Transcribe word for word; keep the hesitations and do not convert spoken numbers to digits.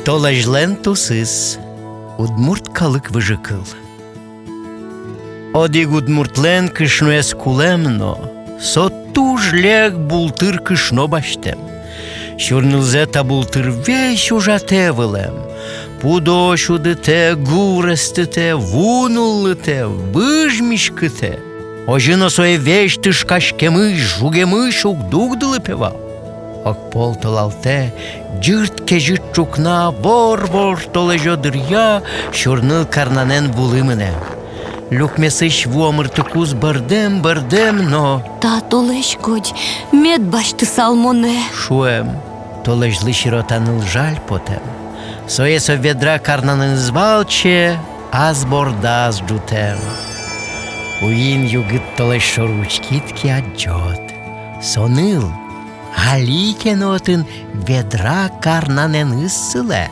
Толэзьлэн тусыз. Удмурт калык выжыкыл. Одӥг удмуртлэн кышноез кулэм но, со туж лек бултыр кышно басьтэм. Сюрнылзэ та бултыр весь ужатэ вылэм. Пудо сюдытэ, гур эстытэ, ву нуллытэ, выж миськытэ. Озьы но сое весь тышкаськемысь, жугемысь уг дугдылы, пе, вал. Огпол толалтэ, ӟырт кезьыт ӵукна, вор-вор толэзё дыръя сюрныл карнанэн вулы мынэ. Люкмесысь ву омыртыкуз бӧрдэм-бӧрдэм но: «Та толэзь кадь мед басьтысал монэ», — шуэм. Толэзьлы сирота ныл жаль потэм. Сое со ведра карнанэныз валче, ас бордаз ӝутэм. Уин югыт толэзь шоры учкид ке, адӟод: со ныл али ке но отын ведра карнанэныз сылэ.